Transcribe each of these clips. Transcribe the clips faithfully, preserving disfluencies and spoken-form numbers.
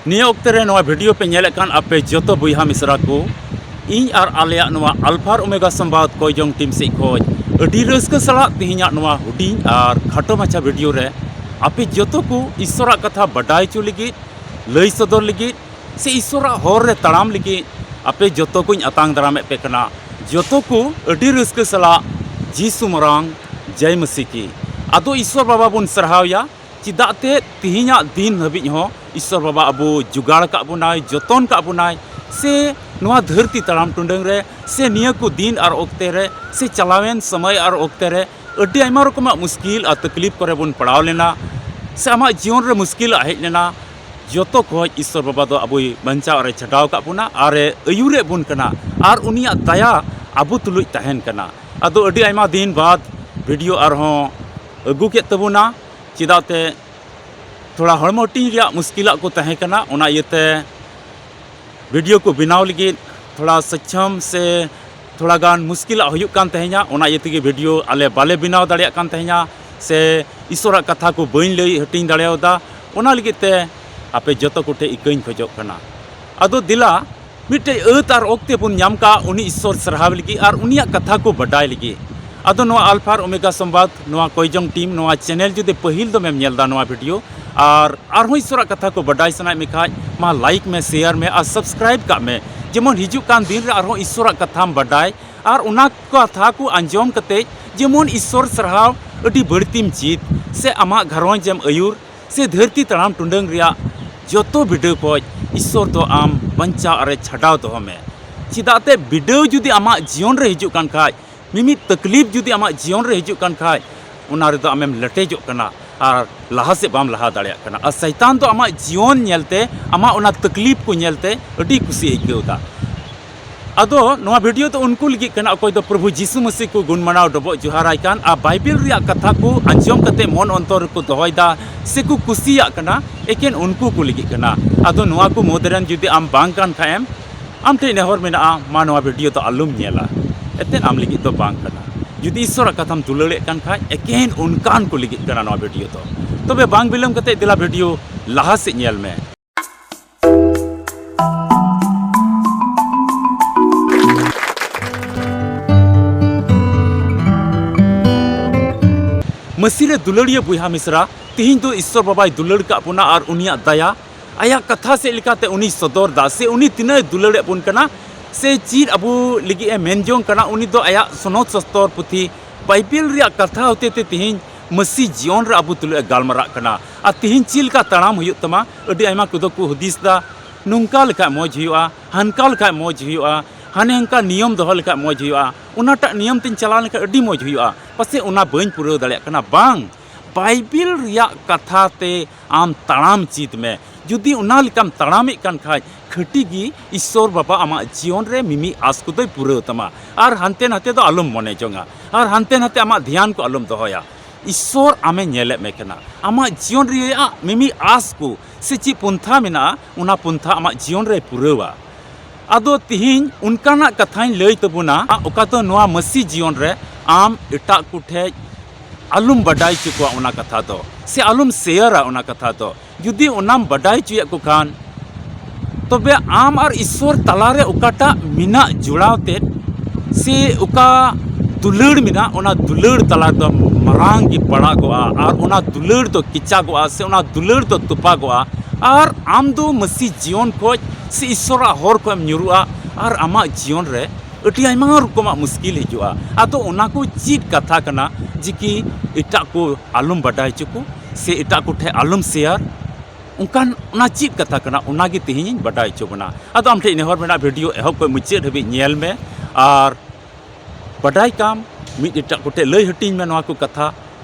ᱱᱤᱭᱟᱹ ᱚᱠᱛᱮ ᱨᱮ ᱱᱚᱣᱟ ᱵᱷᱤᱰᱤᱭᱳ ᱯᱮ ᱧᱮᱞᱮᱫ ᱠᱟᱱ ᱟᱯᱮ ᱡᱚᱛᱚ ᱵᱚᱭᱦᱟ ᱢᱤᱥᱨᱟ ᱠᱚ, ᱤᱧ ᱟᱨ ᱟᱞᱮᱭᱟᱜ ᱱᱚᱣᱟ ᱟᱞᱯᱷᱟ ᱟᱨ ᱳᱢᱮᱜᱟ ᱥᱚᱢᱵᱟᱫ ᱠᱚᱭᱡᱚᱝ ᱴᱤᱢ ᱥᱮᱫ ᱠᱷᱚᱱ ᱟᱹᱰᱤ ᱨᱟᱹᱥᱠᱟᱹ ᱥᱟᱞᱟᱜ ᱛᱮᱦᱮᱧᱟᱜ ᱱᱚᱣᱟ ᱦᱩᱰᱤᱧ ᱟᱨ ᱠᱷᱟᱴᱚ ᱢᱟᱪᱷᱟ ᱵᱷᱤᱰᱤᱭᱳ ᱨᱮ ᱟᱯᱮ ᱡᱚᱛᱚ ᱠᱚ ᱤᱥᱥᱚᱨᱟᱜ ᱠᱟᱛᱷᱟ ᱵᱟᱰᱟᱭ ᱦᱚᱪᱚ ᱞᱟᱹᱜᱤᱫ, ᱞᱟᱹᱭ ᱥᱚᱫᱚᱨ ᱞᱟᱹᱜᱤᱫ ᱥᱮ ᱤᱥᱥᱚᱨᱟᱜ ᱦᱚᱨ ᱨᱮ ᱛᱟᱲᱟᱢ ᱞᱟᱹᱜᱤᱫ ᱟᱯᱮ ᱡᱚᱛᱚ ᱠᱚᱧ ᱟᱛᱟᱝ ᱫᱟᱨᱟᱢᱮᱫ ᱯᱮ ᱠᱟᱱᱟ᱾ ᱡᱚᱛᱚ ᱠᱚ ᱟᱹᱰᱤ ᱨᱟᱹᱥᱠᱟᱹ ᱥᱟᱞᱟᱜ ᱡᱤᱥᱩ ᱢᱟᱨᱟᱝ, ᱡᱟᱭ ᱢᱟᱹᱥᱤ ᱠᱤ᱾ ᱟᱫᱚ ᱤᱥᱥᱚᱨ ᱵᱟᱵᱟ ᱵᱚᱱ ᱥᱟᱨᱦᱟᱣᱭᱟ, ᱪᱮᱫᱟᱜ ᱛᱮ ᱛᱮᱦᱮᱧᱟᱜ ᱫᱤᱱ ᱦᱟᱹᱵᱤᱡ ᱦᱚᱸ ᱤᱥᱥᱚᱨ ᱵᱟᱵᱟ ᱟᱵᱚ ᱡᱚᱜᱟᱲ ᱟᱠᱟᱫ ᱵᱚᱱᱟᱭ, ᱡᱚᱛᱚᱱ ᱟᱠᱟᱫ ᱵᱚᱱᱟᱭ, ᱥᱮ ᱱᱚᱣᱟ ᱫᱷᱟᱹᱨᱛᱤ ᱛᱟᱲᱟᱢ ᱴᱩᱰᱟᱹᱝ ᱨᱮ ᱥᱮ ᱱᱤᱭᱟᱹ ᱠᱚ ᱫᱤᱱ ᱟᱨ ᱚᱠᱛᱮ ᱨᱮ ᱥᱮ ᱪᱟᱞᱟᱣᱮᱱ ᱥᱚᱢᱚᱭ ᱟᱨ ᱚᱠᱛᱮ ᱨᱮ ᱟᱹᱰᱤ ᱟᱭᱢᱟ ᱨᱚᱠᱚᱢᱟᱜ ᱢᱩᱥᱠᱤᱞ ᱟᱨ ᱛᱟᱠᱞᱤᱯ ᱠᱚᱨᱮ ᱵᱚᱱ ᱯᱟᱲᱟᱣ ᱞᱮᱱᱟ, ᱥᱮ ᱟᱢᱟᱜ ᱡᱤᱭᱚᱱ ᱨᱮ ᱢᱩᱥᱠᱤᱞ ᱦᱮᱡ ᱞᱮᱱᱟ, ᱡᱚᱛᱚ ᱠᱷᱚᱡ ᱤᱥᱥᱚᱨ ᱵᱟᱵᱟ ᱫᱚ ᱟᱵᱚᱭ ᱵᱟᱧᱪᱟᱣ ᱟᱨᱮ ᱪᱷᱟᱰᱟᱣ ᱟᱠᱟᱫ ᱵᱚᱱᱟ ᱟᱨᱮ ᱟᱹᱭᱩᱨᱮᱫ ᱵᱚᱱ ᱠᱟᱱᱟ᱾ ᱟᱨ ᱩᱱᱤᱭᱟᱜ ᱫᱟᱭᱟ ᱟᱵᱚ ᱛᱩᱞᱩᱡ ᱛᱟᱦᱮᱱ ᱠᱟᱱᱟ᱾ ᱟᱫᱚ ᱟᱹᱰᱤ ᱟᱭᱢᱟ ᱫᱤᱱ ᱵᱟᱫ ᱵᱷᱤᱰᱤᱭᱳ ᱟᱨᱦᱚᱸ ᱟᱹᱜᱩ ᱠᱮᱫ ᱛᱟᱵᱚᱱᱟ, ᱪᱮᱫᱟᱜ ᱛᱮ ᱛᱷᱚᱲᱟ ᱦᱚᱲᱢᱚ ᱦᱟᱹᱴᱤᱧ ᱨᱮᱭᱟᱜ ᱢᱩᱥᱠᱤᱞᱟᱜ ᱠᱚ ᱛᱟᱦᱮᱸ ᱠᱟᱱᱟ, ᱚᱱᱟ ᱤᱭᱟᱹᱛᱮ ᱵᱷᱤᱰᱤᱭᱳ ᱠᱚ ᱵᱮᱱᱟᱣ ᱞᱟᱹᱜᱤᱫ ᱛᱷᱚᱲᱟ ᱥᱚᱪᱪᱷᱚᱢ ᱥᱮ ᱛᱷᱚᱲᱟ ᱜᱟᱱ ᱢᱩᱥᱠᱤᱞᱟᱜ ᱦᱩᱭᱩᱜ ᱠᱟᱱ ᱛᱟᱦᱮᱸᱧᱟ᱾ ᱚᱱᱟ ᱤᱭᱟᱹ ᱛᱮᱜᱮ ᱵᱷᱤᱰᱤᱭᱳ ᱟᱞᱮ ᱵᱟᱞᱮ ᱵᱮᱱᱟᱣ ᱫᱟᱲᱮᱭᱟᱜ ᱠᱟᱱ ᱛᱟᱦᱮᱸᱧᱟ, ᱥᱮ ᱤᱥᱥᱚᱨᱟᱜ ᱠᱟᱛᱷᱟ ᱠᱚ ᱵᱟᱹᱧ ᱞᱟᱹᱭ ᱦᱟᱹᱴᱤᱧ ᱫᱟᱲᱮᱭᱟᱫᱟ᱾ ᱚᱱᱟ ᱞᱟᱹᱜᱤᱫ ᱛᱮ ᱟᱯᱮ ᱡᱚᱛᱚ ᱠᱚᱴᱷᱮᱱ ᱤᱠᱟᱹᱧ ᱠᱷᱚᱡᱚᱜ ᱠᱟᱱᱟ᱾ ᱟᱫᱚ ᱫᱮᱞᱟ, ᱢᱤᱫᱴᱮᱡ ᱟᱹᱛ ᱟᱨ ᱚᱠᱛᱮ ᱵᱚᱱ ᱧᱟᱢ ᱠᱟᱜ, ᱩᱱᱤ ᱤᱥᱥᱚᱨ ᱥᱟᱨᱦᱟᱣ ᱞᱟᱹᱜᱤᱫ ᱟᱨ ᱩᱱᱤᱭᱟᱜ ᱠᱟᱛᱷᱟ ᱠᱚ ᱵᱟᱰᱟᱭ ᱞᱟᱹᱜᱤᱫ᱾ ᱟᱫᱚ ᱱᱚᱣᱟ ᱟᱞᱯᱷᱟ ᱟᱨ ᱳᱢᱮᱜᱟ ᱥᱚᱢᱵᱟᱫ, ᱱᱚᱣᱟ ᱠᱚᱭᱡᱚᱝ ᱴᱤᱢ, ᱱᱚᱣᱟ ᱪᱮᱱᱮᱞ ᱡᱩᱫᱤ ᱯᱟᱹᱦᱤᱞ ᱫᱚᱢᱮᱢ ᱧᱮᱞ ᱮᱫᱟ ᱱᱚᱣᱟ ᱵᱷᱤᱰᱤᱭᱳ, ᱟᱨ ᱟᱨᱦᱚᱸ ᱤᱥᱥᱚᱨᱟᱜ ᱠᱟᱛᱷᱟ ᱠᱚ ᱵᱟᱰᱟᱭ ᱥᱟᱱᱟᱭᱮᱫ ᱢᱮ ᱠᱷᱟᱡ, ᱢᱟ ᱞᱟᱭᱤᱠ ᱢᱮ, ᱥᱮᱭᱟᱨ ᱢᱮ ᱟᱨ ᱥᱟᱵᱥᱠᱨᱟᱭᱤᱵ ᱠᱟᱜ ᱢᱮ, ᱡᱮᱢᱚᱱ ᱦᱤᱡᱩᱜ ᱠᱟᱱ ᱫᱤᱱ ᱨᱮ ᱟᱨᱦᱚᱸ ᱤᱥᱥᱚᱨᱟᱜ ᱠᱟᱛᱷᱟᱢ ᱵᱟᱰᱟᱭ ᱟᱨ ᱚᱱᱟ ᱠᱟᱛᱷᱟ ᱠᱚ ᱟᱸᱡᱚᱢ ᱠᱟᱛᱮ ᱡᱮᱢᱚᱱ ᱤᱥᱥᱚᱨ ᱥᱟᱨᱦᱟᱣ ᱟᱹᱰᱤ ᱵᱟᱹᱲᱛᱤᱢ ᱪᱮᱫ, ᱥᱮ ᱟᱢᱟᱜ ᱜᱷᱟᱨᱚᱸᱡᱽ ᱮᱢ ᱟᱹᱭᱩᱨ, ᱥᱮ ᱫᱷᱟᱹᱨᱛᱤ ᱛᱟᱲᱟᱢ ᱴᱩᱰᱟᱹᱝ ᱨᱮᱭᱟᱜ ᱡᱚᱛᱚ ᱵᱤᱰᱟᱹᱣ ᱠᱷᱚᱡ ᱤᱥᱥᱚᱨ ᱫᱚ ᱟᱢ ᱵᱟᱧᱪᱟᱣ ᱟᱨᱮ ᱪᱷᱟᱰᱟᱣ ᱫᱚᱦᱚ ᱢᱮ᱾ ᱪᱮᱫᱟᱜ ᱛᱮ ᱵᱤᱰᱟᱹᱣ ᱡᱩᱫᱤ ᱟᱢᱟᱜ ᱡᱤᱭᱚᱱ ᱨᱮ ᱦᱤᱡᱩᱜ ᱠᱟᱱ ᱠᱷᱟᱡ, ᱢᱤᱢᱤᱫ ᱛᱟᱠᱞᱤᱯ ᱡᱩᱫᱤ ᱟᱢᱟᱜ ᱡᱤᱭᱚᱱ ᱨᱮ ᱦᱤᱡᱩᱜ ᱠᱟᱱ ᱠᱷᱟᱡ, ᱚᱱᱟ ᱨᱮᱫᱚ ᱟᱢᱮᱢ ᱞᱮᱴᱮᱡᱚᱜ ᱠᱟᱱᱟ ᱟᱨ ᱞᱟᱦᱟ ᱥᱮᱫ ᱵᱟᱢ ᱞᱟᱦᱟ ᱫᱟᱲᱮᱭᱟᱜ ᱠᱟᱱᱟ᱾ ᱟᱨ ᱥᱟᱭᱛᱟᱱ ᱫᱚ ᱟᱢᱟᱜ ᱡᱤᱭᱚᱱ ᱧᱮᱞᱛᱮ, ᱟᱢᱟᱜ ᱚᱱᱟ ᱛᱟᱠᱞᱤᱯ ᱠᱚ ᱧᱮᱞᱛᱮ ᱟᱹᱰᱤ ᱠᱩᱥᱤ ᱟᱹᱭᱠᱟᱹᱣ ᱮᱫᱟ᱾ ᱟᱫᱚ ᱱᱚᱣᱟ ᱵᱷᱤᱰᱤᱭᱳ ᱫᱚ ᱩᱱᱠᱩ ᱞᱟᱹᱜᱤᱫ ᱠᱟᱱᱟ, ᱚᱠᱚᱭ ᱫᱚ ᱯᱨᱚᱵᱷᱩ ᱡᱤᱥᱩ ᱢᱟᱹᱥᱤ ᱠᱚ ᱜᱩᱱ ᱢᱟᱱᱟᱣ ᱰᱚᱵᱚᱜ ᱡᱚᱦᱟᱨᱟᱭ ᱠᱟᱱ ᱟᱨ ᱵᱟᱭᱵᱮᱞ ᱨᱮᱭᱟᱜ ᱠᱟᱛᱷᱟ ᱠᱚ ᱟᱸᱡᱚᱢ ᱠᱟᱛᱮ ᱢᱚᱱ ᱚᱱᱛᱚᱨ ᱨᱮᱠᱚ ᱫᱚᱦᱚᱭᱮᱫᱟ ᱥᱮᱠᱚ ᱠᱩᱥᱤᱭᱟᱜ ᱠᱟᱱᱟ, ᱮᱠᱮᱱ ᱩᱱᱠᱩ ᱠᱚ ᱞᱟᱹᱜᱤᱫ ᱠᱟᱱᱟ᱾ ᱟᱫᱚ ᱱᱚᱣᱟ ᱠᱚ ᱢᱩᱫᱽ ᱨᱮᱱ ᱡᱩᱫᱤ ᱟᱢ ᱵᱟᱝ ᱠᱟᱱ ᱠᱷᱟᱡ ᱮᱢ, ᱟᱢ ᱴᱷᱮᱱ ᱱᱮᱦᱚᱨ ᱢᱮᱱᱟᱜᱼᱟ, ᱢᱟ ᱱᱚᱣᱟ ᱵᱷᱤᱰᱤᱭᱳ ᱫᱚ ᱟᱞᱚᱢ ᱧᱮᱞᱟ, ᱮᱱᱛᱮᱫ ᱟᱢ ᱞᱟᱹᱜᱤᱫ ᱫᱚ ᱵᱟᱝ ᱠᱟᱱᱟ᱾ ᱡᱩᱫᱤ ᱤᱥᱥᱚᱨᱟᱜ ᱠᱟᱛᱷᱟᱢ ᱫᱩᱞᱟᱹᱲᱮᱫ ᱠᱟᱱ ᱠᱷᱟᱡ, ᱮᱠᱮᱱ ᱚᱱᱠᱟᱱ ᱠᱚ ᱞᱟᱹᱜᱤᱫ ᱠᱟᱱᱟ ᱱᱚᱣᱟ ᱵᱷᱤᱰᱤᱭᱳ ᱫᱚ᱾ ᱛᱚᱵᱮ ᱵᱟᱝ ᱵᱤᱞᱚᱢ ᱠᱟᱛᱮ ᱫᱮᱞᱟ ᱵᱷᱤᱰᱤᱭᱳ ᱞᱟᱦᱟ ᱥᱮᱫ ᱧᱮᱞ ᱢᱮ᱾ ᱢᱟᱹᱥᱤ ᱨᱮ ᱫᱩᱞᱟᱹᱲᱤᱭᱟᱹ ᱵᱚᱭᱦᱟ ᱢᱤᱥᱨᱟ, ᱛᱤᱦᱤᱧ ᱫᱚ ᱤᱥᱥᱚᱨ ᱵᱟᱵᱟᱭ ᱫᱩᱞᱟᱹᱲ ᱠᱟᱜ ᱵᱚᱱᱟ ᱟᱨ ᱩᱱᱤᱭᱟᱜ ᱫᱟᱭᱟ ᱟᱭᱟᱜ ᱠᱟᱛᱷᱟ ᱥᱮᱫ ᱞᱮᱠᱟᱛᱮ ᱩᱱᱤᱭ ᱥᱚᱫᱚᱨ ᱫᱟ, ᱥᱮ ᱩᱱᱤ ᱛᱤᱱᱟᱹᱜ ᱮ ᱫᱩᱞᱟᱹᱲ ᱮᱫ ᱵᱚᱱ ᱠᱟᱱᱟ, ᱥᱮ ᱪᱮᱫ ᱟᱵᱚ ᱞᱟᱹᱜᱤᱫ ᱮ ᱢᱮᱱ ᱡᱚᱝ ᱠᱟᱱᱟ, ᱩᱱᱤ ᱫᱚ ᱟᱭᱟᱜ ᱥᱚᱱᱚᱛ ᱥᱚᱥᱛᱚᱨ ᱯᱩᱛᱷᱤ ᱵᱟᱭᱵᱮᱞ ᱨᱮᱭᱟᱜ ᱠᱟᱛᱷᱟ ᱦᱚᱛᱮ ᱛᱮ ᱛᱤᱦᱤᱧ ᱢᱟᱹᱥᱤ ᱡᱤᱭᱚᱱ ᱨᱮ ᱟᱵᱚ ᱛᱩᱞᱩᱡ ᱮ ᱜᱟᱞᱢᱟᱨᱟᱜ ᱠᱟᱱᱟ᱾ ᱟᱨ ᱛᱤᱦᱤᱧ ᱪᱮᱫ ᱞᱮᱠᱟ ᱛᱟᱲᱟᱢ ᱦᱩᱭᱩᱜ ᱛᱟᱢᱟ, ᱟᱹᱰᱤ ᱟᱭᱢᱟ ᱠᱚᱫᱚ ᱠᱚ ᱦᱩᱫᱤᱥ ᱫᱟ, ᱱᱚᱝᱠᱟ ᱞᱮᱠᱷᱟᱡ ᱢᱚᱡᱽ ᱦᱩᱭᱩᱜᱼᱟ, ᱦᱟᱱᱠᱟ ᱞᱮᱠᱷᱟᱡ ᱢᱚᱡᱽ ᱦᱩᱭᱩᱜᱼᱟ, ᱦᱟᱱᱮ ᱦᱟᱱᱠᱟ ᱱᱤᱭᱚᱢ ᱫᱚᱦᱚ ᱞᱮᱠᱷᱟᱡ ᱢᱚᱡᱽ ᱦᱩᱭᱩᱜᱼᱟ, ᱚᱱᱟᱴᱟᱜ ᱱᱤᱭᱚᱢ ᱛᱤᱧ ᱪᱟᱞᱟᱣ ᱞᱮᱱᱠᱷᱟᱡ ᱟᱹᱰᱤ ᱢᱚᱡᱽ ᱦᱩᱭᱩᱜᱼᱟ, ᱯᱟᱥᱮᱡ ᱚᱱᱟ ᱵᱟᱹᱧ ᱯᱩᱨᱟᱹᱣ ᱫᱟᱲᱮᱭᱟᱜ ᱠᱟᱱᱟ᱾ ᱵᱟᱝ, ᱵᱟᱭᱵᱮᱞ ᱨᱮᱭᱟᱜ ᱠᱟᱛᱷᱟ ᱛᱮ ᱟᱢ ᱛᱟᱲᱟᱢ ᱪᱮᱫ ᱢᱮ᱾ ᱡᱩᱫᱤ ᱚᱱᱟ ᱞᱮᱠᱟᱢ ᱛᱟᱲᱟᱢᱮᱫ ᱠᱟᱱ ᱠᱷᱟᱡ, ᱠᱷᱟᱹᱴᱤ ᱜᱮ ᱤᱥᱥᱚᱨ ᱵᱟᱵᱟ ᱟᱢᱟᱜ ᱡᱤᱭᱚᱱ ᱨᱮ ᱢᱤᱢᱤᱫ ᱟᱸᱥ ᱠᱚᱫᱚᱭ ᱯᱩᱨᱟᱹᱣ ᱛᱟᱢᱟ᱾ ᱟᱨ ᱦᱟᱱᱛᱮ ᱱᱟᱛᱮ ᱫᱚ ᱟᱞᱚᱢ ᱢᱚᱱᱮ ᱡᱚᱝᱟ, ᱟᱨ ᱦᱟᱱᱛᱮ ᱱᱟᱛᱮ ᱟᱢᱟᱜ ᱫᱷᱮᱭᱟᱱ ᱠᱚ ᱟᱞᱚᱢ ᱫᱚᱦᱚᱭᱟ᱾ ᱤᱥᱥᱚᱨ ᱟᱢᱮ ᱧᱮᱞᱮᱫ ᱢᱮ ᱠᱟᱱᱟ᱾ ᱟᱢᱟᱜ ᱡᱤᱭᱚᱱ ᱨᱮᱭᱟᱜ ᱢᱤᱢᱤᱫ ᱟᱸᱥ ᱠᱚ ᱥᱮ ᱪᱮᱫ ᱯᱚᱱᱛᱷᱟ ᱢᱮᱱᱟᱜᱼᱟ, ᱚᱱᱟ ᱯᱚᱱᱛᱷᱟ ᱟᱢᱟᱜ ᱡᱤᱭᱚᱱ ᱨᱮᱭ ᱯᱩᱨᱟᱹᱣᱟ᱾ ᱟᱫᱚ ᱛᱤᱦᱤᱧ ᱚᱱᱠᱟᱱᱟᱜ ᱠᱟᱛᱷᱟᱧ ᱞᱟᱹᱭ ᱛᱟᱵᱚᱱᱟ, ᱚᱠᱟ ᱫᱚ ᱱᱚᱣᱟ ᱢᱟᱹᱥᱤ ᱡᱤᱭᱚᱱ ᱨᱮ ᱟᱢ ᱮᱴᱟᱜ ᱠᱚᱴᱷᱮᱡ ᱟᱞᱚᱢ ᱵᱟᱰᱟᱭ ᱦᱚᱪᱚ ᱠᱚᱣᱟ ᱚᱱᱟ ᱠᱟᱛᱷᱟ ᱫᱚ, ᱥᱮ ᱟᱞᱚᱢ ᱥᱮᱭᱟᱨᱟ ᱚᱱᱟ ᱠᱟᱛᱷᱟ ᱫᱚ᱾ ᱡᱩᱫᱤ ᱚᱱᱟᱢ ᱵᱟᱰᱟᱭ ᱦᱚᱪᱚᱭᱮᱫ ᱠᱚ ᱠᱷᱟᱱ, ᱛᱚᱵᱮ ᱟᱢ ᱟᱨ ᱤᱥᱥᱚᱨ ᱛᱟᱞᱟᱨᱮ ᱚᱠᱟᱴᱟᱜ ᱢᱮᱱᱟᱜ ᱡᱚᱲᱟᱣ ᱛᱮᱫ, ᱥᱮ ᱚᱠᱟ ᱫᱩᱞᱟᱹᱲ ᱢᱮᱱᱟᱜ, ᱚᱱᱟ ᱫᱩᱞᱟᱹᱲ ᱛᱟᱞᱟ ᱨᱮᱫᱚ ᱢᱟᱨᱟᱝ ᱜᱮ ᱯᱟᱲᱟᱜᱚᱜᱼᱟ, ᱟᱨ ᱚᱱᱟ ᱫᱩᱞᱟᱹᱲ ᱫᱚ ᱠᱮᱪᱟᱜᱚᱜᱼᱟ, ᱥᱮ ᱚᱱᱟ ᱫᱩᱞᱟᱹᱲ ᱫᱚ ᱛᱚᱯᱟᱜᱚᱜᱼᱟ, ᱟᱨ ᱟᱢ ᱫᱚ ᱢᱟᱹᱥᱤ ᱡᱤᱭᱚᱱ ᱠᱷᱚᱡ ᱥᱮ ᱤᱥᱥᱚᱨᱟᱜ ᱦᱚᱨ ᱠᱷᱚᱡ ᱮᱢ ᱧᱩᱨᱩᱜᱼᱟ, ᱟᱨ ᱟᱢᱟᱜ ᱡᱤᱭᱚᱱ ᱨᱮ ᱟᱹᱰᱤ ᱟᱭᱢᱟ ᱨᱚᱠᱚᱢᱟᱜ ᱢᱩᱥᱠᱤᱞ ᱦᱤᱡᱩᱜᱼᱟ᱾ ᱟᱫᱚ ᱚᱱᱟ ᱠᱚ ᱪᱮᱫ ᱠᱟᱛᱷᱟ ᱠᱟᱱᱟ ᱡᱮ ᱠᱤ ᱮᱴᱟᱜ ᱠᱚ ᱟᱞᱚᱢ ᱵᱟᱰᱟᱭ ᱦᱚᱪᱚ ᱠᱚ, ᱥᱮ ᱮᱴᱟᱜ ᱠᱚ ᱴᱷᱮᱡ ᱟᱞᱚᱢ ᱥᱮᱭᱟᱨ? ᱚᱱᱠᱟᱱ ᱚᱱᱟ ᱪᱮᱫ ᱠᱟᱛᱷᱟ ᱠᱟᱱᱟ, ᱚᱱᱟ ᱜᱮ ᱛᱮᱦᱮᱧ ᱤᱧ ᱵᱟᱰᱟᱭ ᱦᱚᱪᱚ ᱵᱚᱱᱟ᱾ ᱟᱫᱚ ᱟᱢ ᱴᱷᱮᱡ ᱱᱮᱦᱚᱨ ᱢᱮᱱᱟᱜᱼᱟ, ᱵᱷᱤᱰᱤᱭᱳ ᱮᱦᱚᱵ ᱠᱷᱚᱡ ᱢᱩᱪᱟᱹᱫ ᱦᱟᱹᱵᱤᱡ ᱧᱮᱞ ᱢᱮ ᱟᱨ ᱵᱟᱰᱟᱭ ᱠᱟᱢ, ᱢᱤᱫ ᱮᱴᱟᱜ ᱠᱚᱴᱷᱮᱡ ᱞᱟᱹᱭ ᱦᱟᱹᱴᱤᱧ ᱢᱮ ᱱᱚᱣᱟ ᱠᱚ ᱠᱟᱛᱷᱟ᱾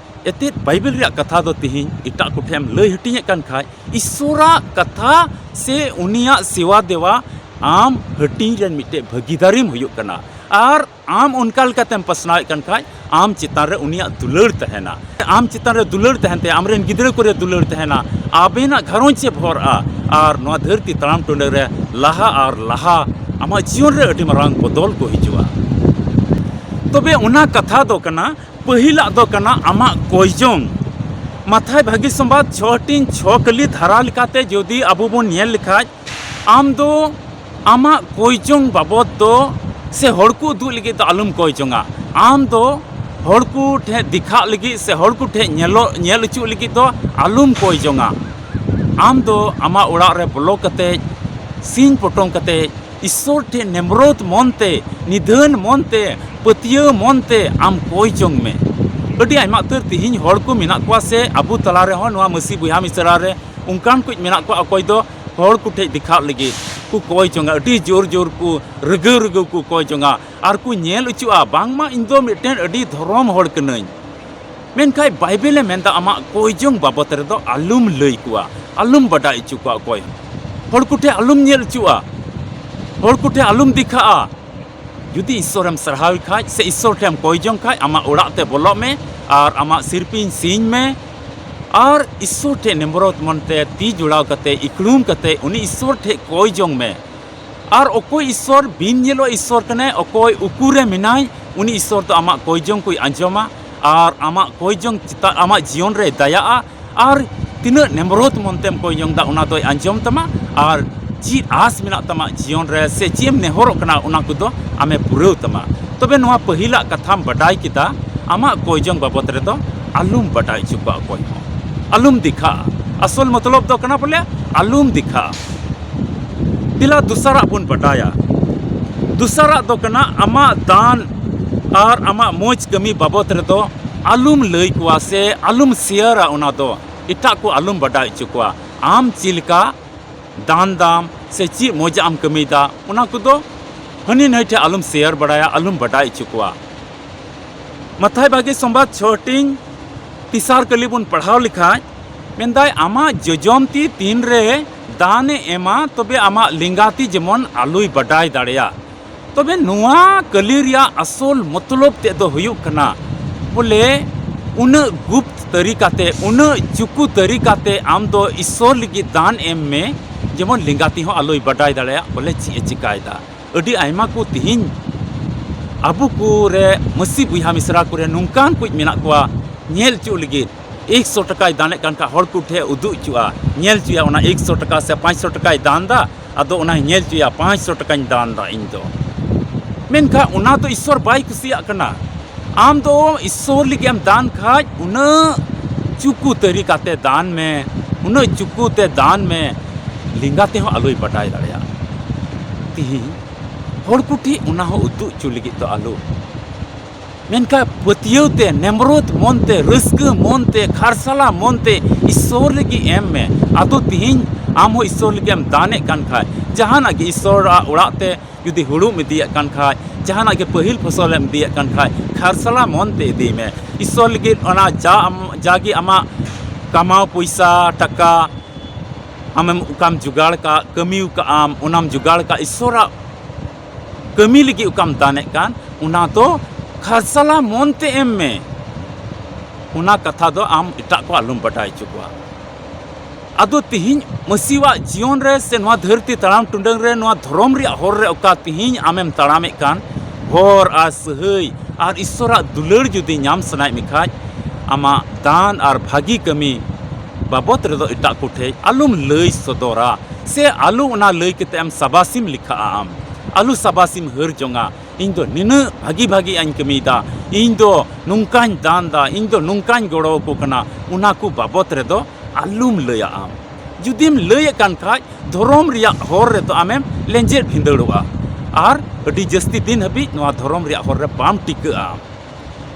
ᱮᱛᱮᱫ ᱵᱟᱭᱵᱮᱞ ᱨᱮᱭᱟᱜ ᱠᱟᱛᱷᱟ ᱫᱚ ᱛᱤᱦᱤᱧ ᱮᱴᱟᱜ ᱠᱚᱴᱷᱮᱡ ᱮᱢ ᱞᱟᱹᱭ ᱦᱟᱹᱴᱤᱧᱮᱫ ᱠᱟᱱ ᱠᱷᱟᱡ, ᱤᱥᱥᱚᱨᱟᱜ ᱠᱟᱛᱷᱟ ᱥᱮ ᱩᱱᱤᱭᱟᱜ ᱥᱮᱣᱟ ᱫᱮᱣᱟ ᱟᱢ ᱦᱟᱹᱴᱤᱧ ᱨᱮᱱ ᱢᱤᱫᱴᱮᱡ ᱵᱷᱟᱹᱜᱤᱫᱟᱨᱤᱢ ᱦᱩᱭᱩᱜ ᱠᱟᱱᱟ᱾ ᱟᱨ ᱟᱢ ᱚᱱᱠᱟ ᱞᱮᱠᱟᱛᱮᱢ ᱯᱟᱥᱱᱟᱣᱮᱫ ᱠᱟᱱ ᱠᱷᱟᱡ, ᱟᱢ ᱪᱮᱛᱟᱱ ᱨᱮ ᱩᱱᱤᱭᱟᱜ ᱫᱩᱞᱟᱹᱲ ᱛᱟᱦᱮᱱᱟ᱾ ᱟᱢ ᱪᱮᱛᱟᱱ ᱨᱮ ᱫᱩᱞᱟᱹᱲ ᱛᱟᱦᱮᱱ ᱛᱮ, ᱟᱢᱨᱮᱱ ᱜᱤᱫᱽᱨᱟᱹ ᱠᱚᱨᱮ ᱫᱩᱞᱟᱹᱲ ᱛᱟᱦᱮᱱᱟ, ᱟᱵᱮᱱᱟᱜ ᱜᱷᱟᱨᱚᱸᱡᱽ ᱮ ᱵᱷᱚᱨᱟᱜᱼᱟ, ᱟᱨ ᱱᱚᱣᱟ ᱫᱷᱟᱹᱨᱛᱤ ᱛᱟᱲᱟᱢ ᱴᱩᱰᱟᱹ ᱨᱮ ᱞᱟᱦᱟ ᱟᱨ ᱞᱟᱦᱟ ᱟᱢᱟᱜ ᱡᱤᱭᱚᱱ ᱨᱮ ᱟᱹᱰᱤ ᱢᱟᱨᱟᱝ ᱵᱚᱫᱚᱞ ᱠᱚ ᱦᱤᱡᱩᱜᱼᱟ᱾ ᱛᱚᱵᱮ ᱚᱱᱟ ᱠᱟᱛᱷᱟ ᱫᱚ ᱠᱟᱱᱟ, ᱯᱟᱹᱦᱤᱞᱟᱜ ᱫᱚ ᱠᱟᱱᱟ ᱟᱢᱟᱜ ᱠᱚᱭᱡᱚᱝ᱾ ᱢᱟᱛᱷᱟᱭ ᱵᱷᱟᱹᱜᱤ ᱥᱚᱢᱵᱟᱫ ᱪᱷᱚ ᱦᱟᱹᱴᱤᱧ ᱪᱷᱚ ᱠᱟᱹᱞᱤ ᱫᱷᱟᱨᱟ ᱞᱮᱠᱟᱛᱮ ᱡᱩᱫᱤ ᱟᱵᱚ ᱵᱚᱱ ᱧᱮᱞ ᱞᱮᱠᱷᱟᱡ, ᱟᱢ ᱫᱚ ᱟᱢᱟᱜ ᱠᱚᱭᱡᱚᱝ ᱵᱟᱵᱚᱫ ᱫᱚ ᱥᱮ ᱦᱚᱲ ᱠᱚ ᱩᱫᱩᱜ ᱞᱟᱹᱜᱤᱫ ᱫᱚ ᱟᱞᱚᱢ ᱠᱚᱭ ᱡᱚᱝᱟ᱾ ᱟᱢ ᱫᱚ ᱦᱚᱲ ᱠᱚ ᱴᱷᱮᱱ ᱫᱮᱠᱷᱟᱜ ᱞᱟᱹᱜᱤᱫ ᱥᱮ ᱦᱚᱲ ᱠᱚ ᱴᱷᱮᱱ ᱧᱮᱞᱚᱜ, ᱧᱮᱞ ᱦᱚᱪᱚᱜ ᱞᱟᱹᱜᱤᱫ ᱫᱚ ᱟᱞᱚᱢ ᱠᱚᱭ ᱡᱚᱝᱟ᱾ ᱟᱢ ᱫᱚ ᱟᱢᱟᱜ ᱚᱲᱟᱜ ᱨᱮ ᱵᱚᱞᱚ ᱠᱟᱛᱮ, ᱥᱤᱧ ᱯᱚᱴᱚᱢ ᱠᱟᱛᱮ, ᱤᱥᱥᱚᱨ ᱴᱷᱮᱱ ᱱᱮᱢᱨᱚᱛ ᱢᱚᱱᱛᱮ, ᱱᱤᱫᱷᱟᱹᱱ ᱢᱚᱱᱛᱮ, ᱯᱟᱹᱛᱭᱟᱹᱣ ᱢᱚᱱᱛᱮ ᱟᱢ ᱠᱚᱭ ᱡᱚᱝ ᱢᱮ᱾ ᱟᱹᱰᱤ ᱟᱭᱢᱟ ᱩᱛᱟᱹᱨ ᱛᱤᱦᱤᱧ ᱦᱚᱲ ᱠᱚ ᱢᱮᱱᱟᱜ ᱠᱚᱣᱟ ᱥᱮ ᱟᱵᱚ ᱛᱟᱞᱟ ᱨᱮᱦᱚᱸ ᱱᱚᱣᱟ ᱢᱟᱹᱥᱤ ᱵᱚᱭᱦᱟ ᱢᱤᱥᱨᱟ ᱨᱮ ᱚᱱᱠᱟᱱ ᱠᱚ ᱢᱮᱱᱟᱜ ᱠᱚᱣᱟ, ᱚᱠᱚᱭ ᱫᱚ ᱦᱚᱲ ᱠᱚ ᱴᱷᱮᱱ ᱫᱮᱠᱷᱟᱜ ᱞᱟᱹᱜᱤᱫ ᱠᱚ ᱠᱚᱭ ᱡᱚᱝᱟ, ᱟᱹᱰᱤ ᱡᱳᱨ ᱡᱳᱨ ᱠᱚ ᱨᱟᱹᱜᱟᱹᱣ ᱨᱟᱹᱜᱟᱹᱣ ᱠᱚ ᱠᱚᱭ ᱡᱚᱝᱟ ᱟᱨ ᱠᱚ ᱧᱮᱞ ᱦᱚᱪᱚᱜᱼᱟ ᱵᱟᱝᱢᱟ ᱤᱧ ᱫᱚ ᱢᱤᱫᱴᱮᱱ ᱟᱹᱰᱤ ᱫᱷᱚᱨᱚᱢ ᱦᱚᱲ ᱠᱟᱹᱱᱟᱹᱧ᱾ ᱢᱮᱱᱠᱷᱟᱱ ᱵᱟᱭᱵᱮᱞᱮ ᱢᱮᱱᱫᱟ, ᱟᱢᱟᱜ ᱠᱚᱭ ᱡᱚᱝ ᱵᱟᱵᱚᱛ ᱨᱮᱫᱚ ᱟᱞᱚᱢ ᱞᱟᱹᱭ ᱠᱚᱣᱟ, ᱟᱞᱚᱢ ᱵᱟᱰᱟᱭ ᱦᱚᱪᱚ ᱠᱚᱣᱟ ᱚᱠᱚᱭ ᱦᱚᱸ᱾ ᱦᱚᱲ ᱠᱚᱴᱷᱮᱱ ᱟᱞᱚᱢ ᱧᱮᱞ ᱦᱚᱪᱚᱜᱼᱟ, ᱦᱚᱲ ᱠᱚᱴᱷᱮᱱ ᱟᱞᱚᱢ ᱫᱮᱠᱷᱟᱜᱼᱟ᱾ ᱡᱩᱫᱤ ᱤᱥᱥᱚᱨᱮᱢ ᱥᱟᱨᱦᱟᱣᱮ ᱠᱷᱟᱡ ᱥᱮ ᱤᱥᱥᱚᱨ ᱴᱷᱮᱱ ᱮᱢ ᱠᱚᱭ ᱡᱚᱝ ᱠᱷᱟᱡ, ᱟᱢᱟᱜ ᱚᱲᱟᱜ ᱛᱮ ᱵᱚᱞᱚᱜ ᱢᱮ ᱟᱨ ᱟᱢᱟᱜ ᱥᱤᱨᱯᱤᱧ ᱥᱤᱧ ᱢᱮ ᱟᱨ ᱤᱥᱥᱚᱨ ᱴᱷᱮᱱ ᱱᱮᱢᱨᱚᱛ ᱢᱚᱱᱛᱮ ᱛᱤ ᱡᱚᱲᱟᱣ ᱠᱟᱛᱮ, ᱤᱠᱲᱩᱢ ᱠᱟᱛᱮ ᱩᱱᱤ ᱤᱥᱥᱚᱨ ᱴᱷᱮᱱ ᱠᱚᱭ ᱡᱚᱝ ᱢᱮ᱾ ᱟᱨ ᱚᱠᱚᱭ ᱤᱥᱥᱚᱨ ᱵᱤᱱ ᱧᱮᱞᱚᱜ ᱤᱥᱥᱚᱨ ᱠᱟᱱᱟᱭ, ᱚᱠᱚᱭ ᱩᱠᱩᱨᱮ ᱢᱮᱱᱟᱭ, ᱩᱱᱤ ᱤᱥᱥᱚᱨ ᱫᱚ ᱟᱢᱟᱜ ᱠᱚᱭ ᱡᱚᱝ ᱠᱚᱭ ᱟᱸᱡᱚᱢᱟ ᱟᱨ ᱟᱢᱟᱜ ᱠᱚᱭ ᱡᱚᱝ ᱪᱮᱛᱟᱱ, ᱟᱢᱟᱜ ᱡᱤᱭᱚᱱ ᱨᱮᱭ ᱫᱟᱭᱟᱜᱼᱟ᱾ ᱟᱨ ᱛᱤᱱᱟᱹᱜ ᱱᱮᱢᱨᱚᱛ ᱢᱚᱱᱛᱮᱢ ᱠᱚᱭ ᱡᱚᱝ ᱫᱟ, ᱚᱱᱟ ᱫᱚᱭ ᱟᱸᱡᱚᱢ ᱛᱟᱢᱟ᱾ ᱟᱨ ᱪᱮᱫ ᱟᱥ ᱢᱮᱱᱟᱜ ᱛᱟᱢᱟ ᱡᱤᱭᱚᱱ ᱨᱮ, ᱥᱮ ᱪᱮᱫ ᱮᱢ ᱱᱮᱦᱚᱨᱚᱜ ᱠᱟᱱᱟ, ᱚᱱᱟ ᱠᱚᱫᱚ ᱟᱢᱮ ᱯᱩᱨᱟᱹᱣ ᱛᱟᱢᱟ᱾ ᱛᱚᱵᱮ ᱱᱚᱣᱟ ᱯᱟᱹᱦᱤᱞᱟᱜ ᱠᱟᱛᱷᱟᱢ ᱵᱟᱰᱟᱭ ᱠᱮᱫᱟ, ᱟᱢᱟᱜ ᱠᱚᱭ ᱡᱚᱝ ᱵᱟᱵᱚᱛ ᱨᱮᱫᱚ ᱟᱞᱚᱢ ᱵᱟᱰᱟᱭ ᱦᱚᱪᱚ ᱠᱚᱣᱟ ᱚᱠᱚᱭ ᱦᱚᱸ, ᱟᱞᱚᱢ ᱫᱮᱠᱷᱟᱜᱼᱟ᱾ ᱟᱥᱚᱞ ᱢᱚᱛᱞᱚᱵ ᱫᱚ ᱠᱟᱱᱟ ᱵᱚᱞᱮ ᱟᱞᱚᱢ ᱫᱮᱠᱷᱟᱜᱼᱟ᱾ ᱫᱮᱞᱟ ᱫᱚᱥᱟᱨᱟᱜ ᱵᱚᱱ ᱵᱟᱰᱟᱭᱟ᱾ ᱫᱚᱥᱟᱨᱟᱜ ᱫᱚ ᱠᱟᱱᱟ ᱟᱢᱟᱜ ᱫᱟᱱ ᱟᱨ ᱟᱢᱟᱜ ᱢᱚᱡᱽ ᱠᱟᱹᱢᱤ ᱵᱟᱵᱚᱛ ᱨᱮᱫᱚ ᱟᱞᱚᱢ ᱞᱟᱹᱭ ᱠᱚᱣᱟ ᱥᱮ ᱟᱞᱚᱢ ᱥᱮᱭᱟᱨᱟ, ᱚᱱᱟ ᱫᱚ ᱮᱴᱟᱜ ᱠᱚ ᱟᱞᱚᱢ ᱵᱟᱰᱟᱭ ᱦᱚᱪᱚ ᱠᱚᱣᱟ᱾ ᱟᱢ ᱪᱮᱫ ᱞᱮᱠᱟ ᱫᱟᱱ ᱫᱟᱢ ᱥᱮ ᱪᱮᱫ ᱢᱚᱡᱟᱜ ᱮᱢ ᱠᱟᱹᱢᱤᱭᱮᱫᱟ, ᱚᱱᱟ ᱠᱚᱫᱚ ᱦᱟᱹᱱᱤ ᱱᱟᱹᱭ ᱴᱷᱮᱱ ᱟᱞᱚᱢ ᱥᱮᱭᱟᱨ ᱵᱟᱲᱟᱭᱟ, ᱟᱞᱚᱢ ᱵᱟᱰᱟᱭ ᱦᱚᱪᱚ ᱠᱚᱣᱟ᱾ ᱢᱟᱛᱷᱟᱭ ᱵᱷᱟᱜᱮ ᱥᱚᱢᱵᱟᱫ ᱪᱷᱚ ᱦᱟᱹᱴᱤᱧ ᱛᱮᱥᱟᱨ ᱠᱟᱹᱞᱤ ᱵᱚᱱ ᱯᱟᱲᱦᱟᱣ ᱞᱮᱠᱷᱟᱡ, ᱢᱮᱱᱫᱟᱭ, ᱟᱢᱟᱜ ᱡᱚᱡᱚᱢ ᱛᱤ ᱛᱤᱱᱨᱮ ᱫᱟᱱᱮ ᱮᱢᱟ, ᱛᱚᱵᱮ ᱟᱢᱟᱜ ᱞᱮᱸᱜᱟ ᱛᱤ ᱡᱮᱢᱚᱱ ᱟᱞᱚᱭ ᱵᱟᱰᱟᱭ ᱫᱟᱲᱮᱭᱟᱜ᱾ ᱛᱚᱵᱮ ᱱᱚᱣᱟ ᱠᱟᱹᱞᱤ ᱨᱮᱭᱟᱜ ᱟᱥᱚᱞ ᱢᱚᱛᱞᱚᱵ ᱛᱮᱫ ᱫᱚ ᱦᱩᱭᱩᱜ ᱠᱟᱱᱟ, ᱵᱚᱞᱮ ᱩᱱᱟᱹᱜ ᱜᱩᱯᱛ ᱛᱟᱹᱨᱤᱠᱟᱛᱮ, ᱩᱱᱟᱹᱜ ᱪᱩᱠᱩ ᱛᱟᱹᱨᱤᱠᱟᱛᱮ ᱟᱢ ᱫᱚ ᱤᱥᱥᱚᱨ ᱞᱟᱹᱜᱤᱫ ᱫᱟᱱ ᱮᱢ ᱢᱮ, ᱡᱮᱢᱚᱱ ᱞᱮᱸᱜᱟ ᱛᱤ ᱦᱚᱸ ᱟᱞᱚᱭ ᱵᱟᱰᱟᱭ ᱫᱟᱲᱮᱭᱟᱜ ᱵᱚᱞᱮ ᱪᱮᱫ ᱮ ᱪᱤᱠᱟᱭᱮᱫᱟ᱾ ᱟᱹᱰᱤ ᱟᱭᱢᱟ ᱠᱚ ᱛᱤᱦᱤᱧ ᱟᱵᱚ ᱠᱚᱨᱮ ᱢᱟᱹᱥᱤ ᱵᱚᱭᱦᱟ ᱢᱤᱥᱨᱟ ᱠᱚᱨᱮ ᱱᱚᱝᱠᱟᱱ ᱠᱚ ᱢᱮᱱᱟᱜ ᱠᱚᱣᱟ, ᱧᱮᱞ ᱦᱚᱪᱚ ᱞᱟᱹᱜᱤᱫ ᱮᱠᱥᱚ ᱴᱟᱠᱟᱭ ᱫᱟᱱᱮᱫ ᱠᱟᱱ ᱠᱷᱟᱱ ᱦᱚᱲ ᱠᱚ ᱴᱷᱮᱱ ᱩᱫᱩᱜ ᱦᱚᱪᱚᱜᱼᱟ, ᱧᱮᱞ ᱦᱚᱪᱚᱭᱟ ᱚᱱᱟ ᱮᱠᱥᱚ ᱴᱟᱠᱟ ᱥᱮ ᱯᱟᱸᱪᱥᱚ ᱴᱟᱠᱟᱭ ᱫᱟᱱ ᱮᱫᱟ, ᱟᱫᱚ ᱚᱱᱟᱧ ᱧᱮᱞ ᱦᱚᱪᱚᱭᱟ ᱯᱟᱸᱪᱥᱚ ᱴᱟᱠᱟᱧ ᱫᱟᱱ ᱮᱫᱟ ᱤᱧ ᱫᱚ᱾ ᱢᱮᱱᱠᱷᱟᱱ ᱚᱱᱟ ᱫᱚ ᱤᱥᱥᱚᱨ ᱵᱟᱭ ᱠᱩᱥᱤᱭᱟᱜ ᱠᱟᱱᱟ᱾ ᱟᱢ ᱫᱚ ᱤᱥᱥᱚᱨ ᱞᱟᱹᱜᱤᱫ ᱮᱢ ᱫᱟᱱ ᱠᱷᱟᱡ, ᱩᱱᱟᱹᱜ ᱪᱩᱠᱩ ᱛᱟᱹᱨᱤᱠᱟᱛᱮ ᱫᱟᱱ ᱢᱮ, ᱩᱱᱟᱹᱜ ᱪᱩᱠᱩ ᱛᱮ ᱫᱟᱱ ᱢᱮ, ᱞᱮᱸᱜᱟ ᱛᱮᱦᱚᱸ ᱟᱞᱚᱭ ᱵᱟᱰᱟᱭ ᱫᱟᱲᱮᱭᱟᱜᱼᱟ᱾ ᱛᱤᱦᱤᱧ ᱦᱚᱲ ᱠᱚ ᱴᱷᱮᱱ ᱚᱱᱟ ᱦᱚᱸ ᱩᱫᱩᱜ ᱦᱚᱪᱚ ᱞᱟᱹᱜᱤᱫ ᱫᱚ ᱟᱞᱚ, ᱢᱮᱱᱠᱷᱟᱱ ᱯᱟᱹᱛᱭᱟᱹᱣ ᱛᱮ, ᱱᱮᱢᱨᱚᱛ ᱢᱚᱱ ᱛᱮ, ᱨᱟᱹᱥᱠᱟᱹ ᱢᱚᱱ ᱛᱮ, ᱠᱷᱟᱨᱥᱟᱞᱟ ᱢᱚᱱ ᱛᱮ ᱤᱥᱥᱚᱨ ᱞᱟᱹᱜᱤᱫ ᱮᱢ ᱢᱮ᱾ ᱟᱫᱚ ᱛᱤᱦᱤᱧ ᱟᱢ ᱦᱚᱸ ᱤᱥᱥᱚᱨ ᱞᱟᱹᱜᱤᱫ ᱮᱢ ᱫᱟᱱᱮᱫ ᱠᱟᱱ ᱠᱷᱟᱡ, ᱡᱟᱦᱟᱱᱟᱜ ᱜᱮ ᱤᱥᱥᱚᱨᱟᱜ ᱚᱲᱟᱜ ᱛᱮ ᱡᱩᱫᱤ ᱦᱩᱲᱩᱢ ᱤᱫᱤᱭᱮᱫ ᱠᱟᱱ ᱠᱷᱟᱡ, ᱡᱟᱦᱟᱱᱟᱜ ᱜᱮ ᱯᱟᱹᱦᱤᱞ ᱯᱷᱚᱥᱚᱞᱮᱢ ᱤᱫᱤᱭᱮᱫ ᱠᱟᱱ ᱠᱷᱟᱡ, ᱠᱷᱟᱨᱥᱟᱞᱟ ᱢᱚᱱ ᱛᱮ ᱤᱫᱤᱭ ᱢᱮ᱾ ᱤᱥᱥᱚᱨ ᱞᱟᱹᱜᱤᱫ ᱚᱱᱟ ᱡᱟ ᱟᱢ, ᱡᱟᱜᱮ ᱟᱢᱟᱜ ᱠᱟᱢᱟᱣ ᱯᱚᱭᱥᱟ, ᱴᱟᱠᱟ, ᱟᱢᱮᱢ ᱚᱠᱟᱢ ᱡᱚᱜᱟᱲ ᱠᱟᱜ, ᱠᱟᱹᱢᱤ ᱠᱟᱜ ᱟᱢ, ᱚᱱᱟᱢ ᱡᱚᱜᱟᱲ ᱠᱟᱜ, ᱤᱥᱥᱚᱨᱟᱜ ᱠᱟᱹᱢᱤ ᱞᱟᱹᱜᱤᱫ ᱚᱠᱟᱢ ᱫᱟᱱᱮᱫ ᱠᱟᱱ, ᱚᱱᱟ ᱫᱚ ᱠᱷᱟᱨᱥᱟᱞᱟ ᱢᱚᱱ ᱛᱮ ᱮᱢ ᱢᱮ᱾ ᱚᱱᱟ ᱠᱟᱛᱷᱟ ᱫᱚ ᱟᱢ ᱮᱴᱟᱜ ᱠᱚ ᱟᱞᱚᱢ ᱵᱟᱰᱟᱭ ᱦᱚᱪᱚ ᱠᱚᱣᱟ᱾ ᱟᱫᱚ ᱛᱤᱦᱤᱧ ᱢᱟᱹᱥᱤᱣᱟᱜ ᱡᱤᱭᱚᱱ ᱨᱮ ᱥᱮ ᱱᱚᱣᱟ ᱫᱷᱟᱹᱨᱛᱤ ᱛᱟᱲᱟᱢ ᱴᱩᱰᱟᱹᱝ ᱨᱮ, ᱱᱚᱣᱟ ᱫᱷᱚᱨᱚᱢ ᱨᱮᱭᱟᱜ ᱦᱚᱨ ᱨᱮ ᱚᱠᱟ ᱛᱤᱦᱤᱧ ᱟᱢᱮᱢ ᱛᱟᱲᱟᱢᱮᱫ ᱠᱟᱱ ᱦᱚᱨ ᱟᱨ ᱥᱟᱹᱦᱟᱹᱭ ᱟᱨ ᱤᱥᱥᱚᱨᱟᱜ ᱫᱩᱞᱟᱹᱲ ᱡᱩᱫᱤ ᱧᱟᱢ ᱥᱟᱱᱟᱭᱮᱫ ᱢᱮ ᱠᱷᱟᱡ, ᱟᱢᱟᱜ ᱫᱟᱱ ᱟᱨ ᱵᱷᱟᱹᱜᱤ ᱠᱟᱹᱢᱤ ᱵᱟᱵᱚᱛ ᱨᱮᱫᱚ ᱮᱴᱟᱜ ᱠᱚᱴᱷᱮᱡ ᱟᱞᱚᱢ ᱞᱟᱹᱭ ᱥᱚᱫᱚᱨᱟ, ᱥᱮ ᱟᱞᱚ ᱚᱱᱟ ᱞᱟᱹᱭ ᱠᱟᱛᱮ ᱮᱢ ᱥᱟᱵᱟᱥᱤᱢ ᱞᱮᱠᱷᱟᱜᱼᱟ᱾ ᱟᱢ ᱟᱞᱚ ᱥᱟᱵᱟᱥᱤᱢ ᱦᱟᱹᱨ ᱡᱚᱝᱟ, "ᱤᱧ ᱫᱚ ᱱᱤᱱᱟᱹᱜ ᱵᱷᱟᱹᱜᱤ ᱵᱷᱟᱹᱜᱤᱭᱟᱜ ᱤᱧ ᱠᱟᱹᱢᱤᱭᱮᱫᱟ, ᱤᱧ ᱫᱚ ᱱᱚᱝᱠᱟᱧ ᱫᱟᱱ ᱫᱟ, ᱤᱧ ᱫᱚ ᱱᱚᱝᱠᱟᱧ ᱜᱚᱲᱚ ᱟᱠᱚ ᱠᱟᱱᱟ", ᱚᱱᱟ ᱠᱚ ᱵᱟᱵᱚᱛ ᱨᱮᱫᱚ ᱟᱞᱚᱢ ᱞᱟᱹᱭᱟ᱾ ᱟᱢ ᱡᱩᱫᱤᱢ ᱞᱟᱹᱭᱮᱫ ᱠᱟᱱ ᱠᱷᱟᱡ, ᱫᱷᱚᱨᱚᱢ ᱨᱮᱭᱟᱜ ᱦᱚᱨ ᱨᱮᱫᱚ ᱟᱢᱮᱢ ᱞᱮᱸᱡᱮᱫ ᱵᱷᱤᱸᱫᱟᱹᱲᱚᱜᱼᱟ ᱟᱨ ᱟᱹᱰᱤ ᱡᱟᱹᱥᱛᱤ ᱫᱤᱱ ᱦᱟᱹᱵᱤᱡ ᱱᱚᱣᱟ ᱫᱷᱚᱨᱚᱢ ᱨᱮᱭᱟᱜ ᱦᱚᱨ ᱨᱮ ᱵᱟᱢ ᱴᱤᱠᱟᱹᱜᱼᱟ᱾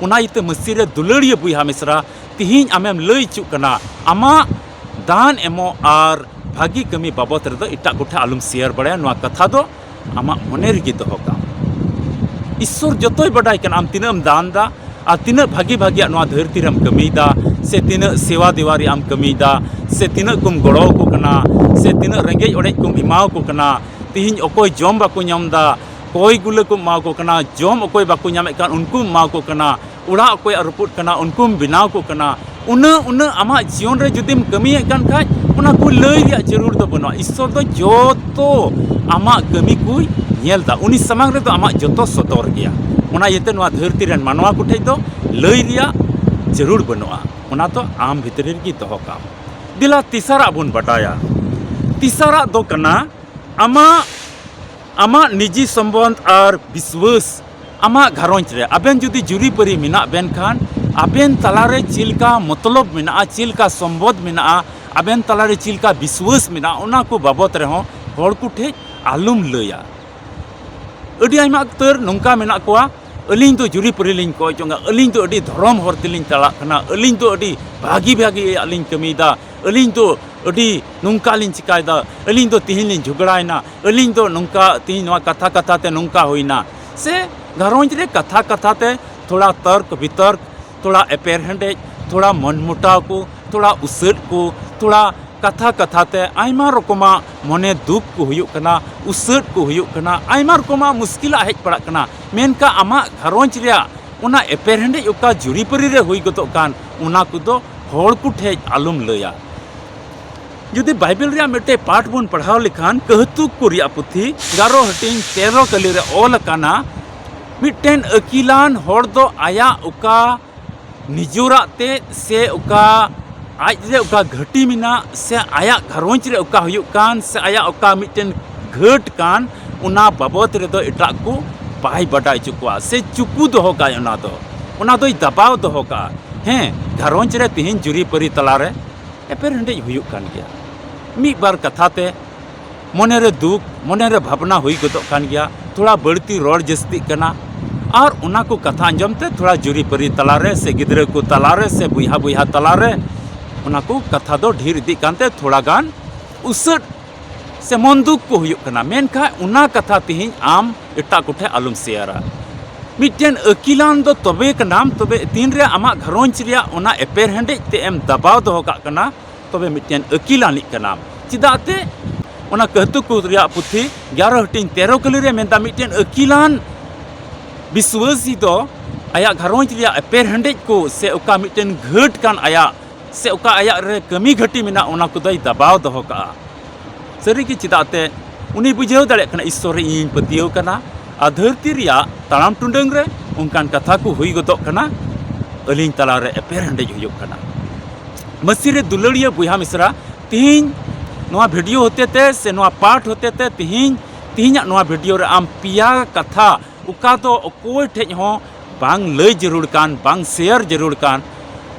ᱚᱱᱟ ᱤᱭᱟᱹᱛᱮ ᱢᱟᱹᱥᱤ ᱨᱮ ᱫᱩᱞᱟᱹᱲᱤᱭᱟᱹ ᱵᱚᱭᱦᱟ ᱢᱤᱥᱨᱟ, ᱛᱤᱦᱤᱧ ᱟᱢᱮᱢ ᱞᱟᱹᱭ ᱦᱚᱪᱚᱜ ᱠᱟᱱᱟ, ᱟᱢᱟᱜ ᱫᱟᱱ ᱮᱢᱚᱜ ᱟᱨ ᱵᱷᱟᱹᱜᱤ ᱠᱟᱹᱢᱤ ᱵᱟᱵᱚᱛ ᱨᱮᱫᱚ ᱮᱴᱟᱜ ᱠᱚᱴᱷᱮᱱ ᱟᱞᱚᱢ ᱥᱮᱭᱟᱨ ᱵᱟᱲᱟᱭᱟ᱾ ᱱᱚᱣᱟ ᱠᱟᱛᱷᱟ ᱫᱚ ᱟᱢᱟᱜ ᱢᱚᱱᱮ ᱨᱮᱜᱮ ᱫᱚᱦᱚ ᱠᱟᱜ ᱢᱮ᱾ ᱤᱥᱥᱚᱨ ᱡᱚᱛᱚᱭ ᱵᱟᱰᱟᱭ ᱠᱟᱱᱟ ᱟᱢ ᱛᱤᱱᱟᱹᱜ ᱮᱢ ᱫᱟᱱ ᱫᱟ ᱟᱨ ᱛᱤᱱᱟᱹᱜ ᱵᱷᱟᱹᱜᱤ ᱵᱷᱟᱹᱜᱤᱭᱟᱜ ᱱᱚᱣᱟ ᱫᱷᱟᱹᱨᱛᱤ ᱨᱮᱢ ᱠᱟᱹᱢᱤᱭᱮᱫᱟ, ᱥᱮ ᱛᱤᱱᱟᱹᱜ ᱥᱮᱣᱟ ᱫᱮᱣᱟ ᱨᱮᱭᱟᱜ ᱮᱢ ᱠᱟᱹᱢᱤᱭᱮᱫᱟ, ᱥᱮ ᱛᱤᱱᱟᱹᱜ ᱠᱚᱢ ᱜᱚᱲᱚ ᱟᱠᱚ ᱠᱟᱱᱟ, ᱥᱮ ᱛᱤᱱᱟᱹᱜ ᱨᱮᱸᱜᱮᱡ ᱚᱲᱮᱡ ᱠᱚᱢ ᱮᱢᱟ ᱟᱠᱚ ᱠᱟᱱᱟ᱾ ᱛᱤᱦᱤᱧ ᱚᱠᱚᱭ ᱡᱚᱢ ᱵᱟᱠᱚ ᱧᱟᱢ ᱮᱫᱟ, ᱠᱚᱭ ᱜᱩᱞᱟᱹ ᱠᱚᱢ ᱮᱢᱟ ᱟᱠᱚ ᱠᱟᱱᱟ, ᱡᱚᱢ ᱚᱠᱚᱭ ᱵᱟᱠᱚ ᱧᱟᱢᱮᱫ ᱠᱟᱱ ᱩᱱᱠᱩᱢ ᱮᱢᱟ ᱟᱠᱚ ᱠᱟᱱᱟ, ᱚᱲᱟᱜ ᱚᱠᱚᱭᱟᱜ ᱨᱟᱹᱯᱩᱫ ᱠᱟᱱᱟ ᱩᱱᱠᱩᱢ ᱵᱮᱱᱟᱣ ᱟᱠᱚ ᱠᱟᱱᱟ᱾ ᱩᱱᱟᱹᱜ ᱩᱱᱟᱹᱜ ᱟᱢᱟᱜ ᱡᱤᱭᱚᱱ ᱨᱮ ᱡᱩᱫᱤᱢ ᱠᱟᱹᱢᱤᱭᱮᱫ ᱠᱟᱱ ᱠᱷᱟᱡ, ᱚᱱᱟ ᱠᱚ ᱞᱟᱹᱭ ᱨᱮᱭᱟᱜ ᱡᱟᱹᱨᱩᱲ ᱫᱚ ᱵᱟᱹᱱᱩᱜᱼᱟ᱾ ᱤᱥᱥᱚᱨ ᱫᱚ ᱡᱚᱛᱚ ᱟᱢᱟᱜ ᱠᱟᱹᱢᱤ ᱠᱚᱭ ᱧᱮᱞ ᱮᱫᱟ, ᱩᱱᱤ ᱥᱟᱢᱟᱝ ᱨᱮᱫᱚ ᱟᱢᱟᱜ ᱡᱚᱛᱚ ᱥᱚᱫᱚᱨ ᱜᱮᱭᱟ᱾ ᱚᱱᱟ ᱤᱭᱟᱹᱛᱮ ᱱᱚᱣᱟ ᱫᱷᱟᱹᱨᱛᱤ ᱨᱮᱱ ᱢᱟᱱᱣᱟ ᱠᱚᱴᱷᱮᱡ ᱫᱚ ᱞᱟᱹᱭ ᱨᱮᱭᱟᱜ ᱡᱟᱹᱨᱩᱲ ᱵᱟᱹᱱᱩᱜᱼᱟ, ᱚᱱᱟ ᱫᱚ ᱟᱢ ᱵᱷᱤᱛᱨᱤ ᱨᱮᱜᱮ ᱫᱚᱦᱚ ᱠᱟᱜ ᱟᱢ᱾ ᱫᱮᱞᱟ ᱛᱮᱥᱟᱨᱟᱜ ᱵᱚᱱ ᱵᱟᱰᱟᱭᱟ᱾ ᱛᱮᱥᱟᱨᱟᱜ ᱫᱚ ᱠᱟᱱᱟ ᱟᱢᱟᱜ, ᱟᱢᱟᱜ ᱱᱤᱡᱤ ᱥᱚᱢᱵᱚᱱᱫᱷ ᱟᱨ ᱵᱤᱥᱣᱟᱹᱥ ᱟᱢᱟᱜ ᱜᱷᱟᱨᱚᱸᱡᱽ ᱨᱮ ᱟᱵᱮᱱ ᱡᱩᱫᱤ ᱡᱩᱨᱤᱯᱟᱹᱨᱤ ᱢᱮᱱᱟᱜ ᱵᱮᱱ ᱠᱷᱟᱱ, ᱟᱵᱮᱱ ᱛᱟᱞᱟᱨᱮ ᱪᱮᱫ ᱞᱮᱠᱟ ᱢᱚᱛᱞᱚᱵ ᱢᱮᱱᱟᱜᱼᱟ, ᱪᱮᱫ ᱞᱮᱠᱟ ᱥᱚᱢᱵᱚᱫ ᱢᱮᱱᱟᱜᱼᱟ, ᱟᱵᱮᱱ ᱛᱟᱞᱟᱨᱮ ᱪᱮᱫ ᱞᱮᱠᱟ ᱵᱤᱥᱣᱟᱹᱥ ᱢᱮᱱᱟᱜᱼᱟ, ᱚᱱᱟ ᱠᱚ ᱵᱟᱵᱚᱛ ᱨᱮᱦᱚᱸ ᱦᱚᱲ ᱠᱚ ᱴᱷᱮᱡ ᱟᱞᱚᱢ ᱞᱟᱹᱭᱟ᱾ ᱟᱹᱰᱤ ᱟᱭᱢᱟ ᱩᱛᱟᱹᱨ ᱱᱚᱝᱠᱟ ᱢᱮᱱᱟᱜ ᱠᱚᱣᱟ, ᱟᱹᱞᱤᱧ ᱫᱚ ᱡᱩᱨᱤᱯᱟᱹᱨᱤ ᱞᱤᱧ ᱠᱚᱭ ᱡᱚᱝᱟ, ᱟᱹᱞᱤᱧ ᱫᱚ ᱟᱹᱰᱤ ᱫᱷᱚᱨᱚᱢ ᱦᱚᱨ ᱛᱮᱞᱤᱧ ᱪᱟᱞᱟᱜ ᱠᱟᱱᱟ, ᱟᱹᱞᱤᱧ ᱫᱚ ᱟᱹᱰᱤ ᱵᱷᱟᱹᱜᱤ ᱵᱷᱟᱹᱜᱤᱭᱟᱜ ᱞᱤᱧ ᱠᱟᱹᱢᱤᱭᱮᱫᱟ, ᱟᱹᱞᱤᱧ ᱫᱚ ᱟᱹᱰᱤ ᱱᱚᱝᱠᱟ ᱞᱤᱧ ᱪᱤᱠᱟᱭᱮᱫᱟ, ᱟᱹᱞᱤᱧ ᱫᱚ ᱛᱤᱦᱤᱧ ᱞᱤᱧ ᱡᱷᱚᱜᱽᱲᱟᱭᱮᱱᱟ, ᱟᱹᱞᱤᱧ ᱫᱚ ᱱᱚᱝᱠᱟ ᱛᱤᱦᱤᱧ ᱱᱚᱣᱟ ᱠᱟᱛᱷᱟ ᱠᱟᱛᱷᱟ ᱛᱮ ᱱᱚᱝᱠᱟ ᱦᱩᱭᱱᱟ᱾ ᱥᱮ ᱜᱷᱟᱨᱚᱸᱡᱽ ᱨᱮ ᱠᱟᱛᱷᱟ ᱠᱟᱛᱷᱟ ᱛᱮ ᱛᱷᱚᱲᱟ ᱛᱚᱨᱠ ᱵᱤᱛᱚᱨᱠ, ᱛᱷᱚᱲᱟ ᱮᱯᱮᱨ ᱦᱮᱸᱰᱮᱡ, ᱛᱷᱚᱲᱟ ᱢᱚᱱ ᱢᱚᱴᱟᱣ ᱠᱚ, ᱛᱷᱚᱲᱟ ᱩᱥᱟᱹᱫ ᱠᱚ, ᱛᱷᱚᱲᱟ ᱠᱟᱛᱷᱟ ᱠᱟᱛᱷᱟ ᱛᱮ ᱟᱭᱢᱟ ᱨᱚᱠᱚᱢᱟᱜ ᱢᱚᱱᱮ ᱫᱩᱠ ᱠᱚ ᱦᱩᱭᱩᱜ ᱠᱟᱱᱟ, ᱩᱥᱟᱹᱫ ᱠᱚ ᱦᱩᱭᱩᱜ ᱠᱟᱱᱟ, ᱟᱭᱢᱟ ᱨᱚᱠᱚᱢᱟᱜ ᱢᱩᱥᱠᱤᱞᱟᱜ ᱦᱮᱡ ᱯᱟᱲᱟᱜ ᱠᱟᱱᱟ᱾ ᱢᱮᱱᱠᱷᱟᱱ ᱟᱢᱟᱜ ᱜᱷᱟᱨᱚᱸᱡᱽ ᱨᱮᱭᱟᱜ ᱚᱱᱟ ᱮᱯᱮᱨ ᱦᱮᱸᱰᱮᱡ ᱚᱠᱟ ᱡᱩᱨᱤᱯᱟᱹᱨᱤ ᱨᱮ ᱦᱩᱭ ᱜᱚᱫᱚᱜ ᱠᱟᱱ, ᱚᱱᱟ ᱠᱚᱫᱚ ᱦᱚᱲ ᱠᱚ ᱴᱷᱮᱡ ᱟᱞᱚᱢ ᱞᱟᱹᱭᱟ᱾ ᱡᱩᱫᱤ ᱵᱟᱭᱵᱮᱞ ᱨᱮᱭᱟᱜ ᱢᱤᱫᱴᱮᱡ ᱯᱟᱴ ᱵᱚᱱ ᱯᱟᱲᱦᱟᱣ ᱞᱮᱠᱷᱟᱱ, ᱠᱟᱹᱦᱛᱩᱠ ᱠᱚ ᱨᱮᱭᱟᱜ ᱯᱩᱛᱷᱤ ᱮᱜᱟᱨᱚ ᱦᱟᱹᱴᱤᱧ ᱛᱮᱨᱚ ᱠᱟᱹᱞᱤ ᱨᱮ ᱚᱞ ᱟᱠᱟᱱᱟ, ᱢᱤᱫᱴᱮᱱ ᱟᱹᱠᱤᱞᱟᱱ ᱦᱚᱲ ᱫᱚ ᱟᱭᱟᱜ ᱚᱠᱟ ᱱᱤᱡᱚᱨᱟᱜ ᱛᱮ ᱥᱮ ᱚᱠᱟ ᱟᱡ ᱨᱮ ᱚᱠᱟ ᱜᱷᱟᱹᱴᱤ ᱢᱮᱱᱟᱜ ᱥᱮ ᱟᱭᱟᱜ ᱜᱷᱟᱨᱚᱸᱡᱽ ᱨᱮ ᱚᱠᱟ ᱦᱩᱭᱩᱜ ᱠᱟᱱ ᱥᱮ ᱟᱭᱟᱜ ᱚᱠᱟ ᱢᱤᱫᱴᱮᱱ ᱜᱷᱟᱹᱴ ᱠᱟᱱ, ᱚᱱᱟ ᱵᱟᱵᱚᱫ ᱨᱮᱫᱚ ᱮᱴᱟᱜ ᱠᱚ ᱵᱟᱭ ᱵᱟᱰᱟᱭ ᱦᱚᱪᱚ ᱠᱚᱣᱟ ᱥᱮ ᱪᱩᱠᱩ ᱫᱚᱦᱚ ᱠᱟᱭ, ᱚᱱᱟ ᱫᱚ, ᱚᱱᱟ ᱫᱚᱭ ᱫᱟᱵᱟᱣ ᱫᱚᱦᱚ ᱠᱟᱜᱼᱟ᱾ ᱦᱮᱸ, ᱜᱷᱟᱨᱚᱸᱡᱽ ᱨᱮ ᱛᱤᱦᱤᱧ ᱡᱩᱨᱤᱯᱟᱹᱨᱤ ᱛᱟᱞᱟᱨᱮ ᱮᱯᱮᱨ ᱦᱮᱸᱰᱮᱡ ᱦᱩᱭᱩᱜ ᱠᱟᱱ ᱜᱮᱭᱟ᱾ ᱢᱤᱫ ᱵᱟᱨ ᱠᱟᱛᱷᱟ ᱛᱮ ᱢᱚᱱᱮ ᱨᱮ ᱫᱩᱠ, ᱢᱚᱱᱮ ᱨᱮ ᱵᱷᱟᱵᱽᱱᱟ ᱦᱩᱭ ᱜᱚᱫᱚᱜ ᱠᱟᱱ ᱜᱮᱭᱟ, ᱛᱷᱚᱲᱟ ᱵᱟᱹᱲᱛᱤ ᱨᱚᱲ ᱡᱟᱹᱥᱛᱤᱜ ᱠᱟᱱᱟ᱾ ᱟᱨ ᱚᱱᱟ ᱠᱚ ᱠᱟᱛᱷᱟ ᱟᱸᱡᱚᱢ ᱛᱮ ᱛᱷᱚᱲᱟ ᱡᱩᱨᱤᱯᱟᱹᱨᱤ ᱛᱟᱞᱟᱨᱮ ᱥᱮ ᱜᱤᱫᱽᱨᱟᱹ ᱠᱚ ᱛᱟᱞᱟᱨᱮ ᱥᱮ ᱵᱚᱭᱦᱟ ᱵᱚᱭᱦᱟ ᱛᱟᱞᱟᱨᱮ ᱚᱱᱟ ᱠᱚ ᱠᱟᱛᱷᱟ ᱫᱚ ᱰᱷᱮᱨ ᱤᱫᱤᱜ ᱠᱟᱱᱛᱮ ᱛᱷᱚᱲᱟ ᱜᱟᱱ ᱩᱥᱟᱹᱫ ᱥᱮ ᱢᱚᱱ ᱫᱩᱠ ᱠᱚ ᱦᱩᱭᱩᱜ ᱠᱟᱱᱟ᱾ ᱢᱮᱱᱠᱷᱟᱱ ᱚᱱᱟ ᱠᱟᱛᱷᱟ ᱛᱮᱦᱮᱧ ᱟᱢ ᱮᱴᱟᱜ ᱠᱚᱴᱷᱮᱱ ᱟᱞᱚᱢ ᱥᱮᱭᱟᱨᱟ᱾ ᱢᱤᱫᱴᱮᱱ ᱟᱹᱠᱤᱞᱟᱱ ᱫᱚ ᱛᱚᱵᱮ ᱠᱟᱱᱟᱢ, ᱛᱚᱵᱮ ᱛᱤᱱᱨᱮ ᱟᱢᱟᱜ ᱜᱷᱟᱨᱚᱸᱡᱽ ᱨᱮᱭᱟᱜ ᱚᱱᱟ ᱮᱯᱮᱨ ᱦᱮᱸᱰᱮᱡ ᱛᱮ ᱮᱢ ᱫᱟᱵᱟᱣ ᱫᱚᱦᱚ ᱠᱟᱜ ᱠᱟᱱᱟ, ᱛᱚᱵᱮ ᱢᱤᱫᱴᱮᱱ ᱟᱹᱠᱤᱞᱟᱱᱤᱡ ᱠᱟᱱᱟᱢ᱾ ᱪᱮᱫᱟᱜ ᱛᱮ ᱚᱱᱟ ᱠᱟᱹᱦᱛᱩ ᱠᱚ ᱨᱮᱭᱟᱜ ᱯᱩᱛᱷᱤ ᱮᱜᱟᱨᱚ ᱦᱟᱹᱴᱤᱧ ᱛᱮᱨᱚ ᱠᱟᱹᱞᱤ ᱨᱮ ᱢᱮᱱᱫᱟ, ᱢᱤᱫᱴᱮᱱ ᱟᱹᱠᱤᱞᱟᱱ ᱵᱤᱥᱣᱟᱹᱥᱤ ᱫᱚ ᱟᱭᱟᱜ ᱜᱷᱟᱨᱚᱸᱡᱽ ᱨᱮᱭᱟᱜ ᱮᱯᱮᱨ ᱦᱮᱸᱰᱮᱡ ᱠᱚ ᱥᱮ ᱚᱠᱟ ᱢᱤᱫᱴᱮᱱ ᱜᱷᱟᱹᱴ ᱠᱟᱱ ᱟᱭᱟᱜ ᱥᱮ ᱚᱠᱟ ᱟᱭᱟᱜ ᱨᱮ ᱠᱟᱹᱢᱤ ᱜᱷᱟᱹᱴᱤ ᱢᱮᱱᱟᱜ, ᱚᱱᱟ ᱠᱚᱫᱚᱭ ᱫᱟᱵᱟᱣ ᱫᱚᱦᱚ ᱠᱟᱜᱼᱟ᱾ ᱥᱟᱹᱨᱤᱜᱮ, ᱪᱮᱫᱟᱜ ᱛᱮ ᱩᱱᱤ ᱵᱩᱡᱷᱟᱹᱣ ᱫᱟᱲᱮᱭᱟᱜ ᱠᱟᱱᱟ, ᱤᱥᱥᱚᱨ ᱨᱮ ᱤᱧᱤᱧ ᱯᱟᱹᱛᱭᱟᱹᱣ ᱠᱟᱱᱟ᱾ ᱟᱨ ᱫᱷᱟᱹᱨᱛᱤ ᱨᱮᱭᱟᱜ ᱛᱟᱲᱟᱢ ᱴᱩᱰᱟᱹᱝ ᱨᱮ ᱚᱱᱠᱟᱱ ᱠᱟᱛᱷᱟ ᱠᱚ ᱦᱩᱭ ᱜᱚᱫᱚᱜ ᱠᱟᱱᱟ, ᱟᱹᱞᱤᱧ ᱛᱟᱞᱟᱨᱮ ᱮᱯᱮᱨ ᱦᱮᱸᱰᱮᱡ ᱦᱩᱭᱩᱜ ᱠᱟᱱᱟ᱾ ᱢᱟᱹᱥᱤ ᱨᱮ ᱫᱩᱞᱟᱹᱲᱤᱭᱟᱹ ᱵᱚᱭᱦᱟ ᱢᱤᱥᱨᱟ, ᱛᱤᱦᱤᱧ ᱱᱚᱣᱟ ᱵᱷᱤᱰᱤᱭᱳ ᱦᱚᱛᱮ ᱛᱮ ᱥᱮ ᱱᱚᱣᱟ ᱯᱟᱴ ᱦᱚᱛᱮ ᱛᱮ ᱛᱤᱦᱤᱧ, ᱛᱤᱦᱤᱧᱟᱜ ᱱᱚᱣᱟ ᱵᱷᱤᱰᱤᱭᱳ ᱨᱮ ᱟᱢ ᱯᱮᱭᱟ ᱠᱟᱛᱷᱟ ᱚᱠᱟ ᱫᱚ ᱚᱠᱚᱭ ᱴᱷᱮᱡ ᱦᱚᱸ ᱵᱟᱝ ᱞᱟᱹᱭ ᱡᱟᱹᱨᱩᱲ ᱠᱟᱱ, ᱵᱟᱝ ᱥᱮᱭᱟᱨ ᱡᱟᱹᱨᱩᱲ ᱠᱟᱱ᱾